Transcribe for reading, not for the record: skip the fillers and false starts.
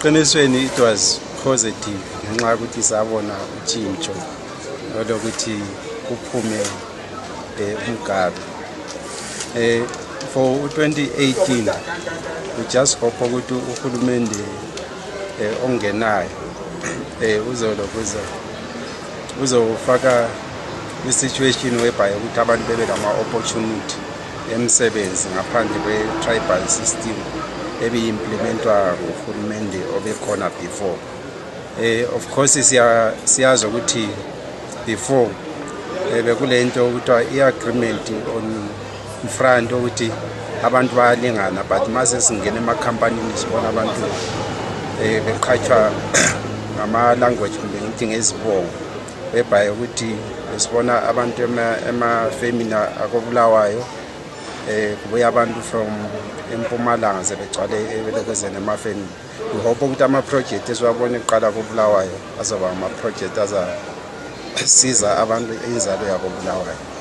Eqinisweni it was positive ngenxa ukuthi sabona utshintsho lokuthi kuphume umgabe. For 2018 we just hope ukuthi uhulumende ongenayo uzofaka i-situation whereby ukuthi abantu bebe lama-opportunity emsebenzi ngaphandle kwe-tribal system ebi-implementwa uhulumende obekhona before. Of course siyazi ukuthi before bekule nto okuthiwa i-agreement on front ukuthi abantu bayalingana, but mase singena emakhampanini sibona abantu beqhatshwa ngama-language kumbe ngithi ngezibongo, whereby ukuthi sibona abantu emafemini akobulawayo kubuya abantu from eMpumalanga sebegcwale ebelekezeni emafemini. We hope ukuthi ama-project esiwabona eqala kobulawayo azoba ama-project azasiza abantu inzalo yakobulawayo.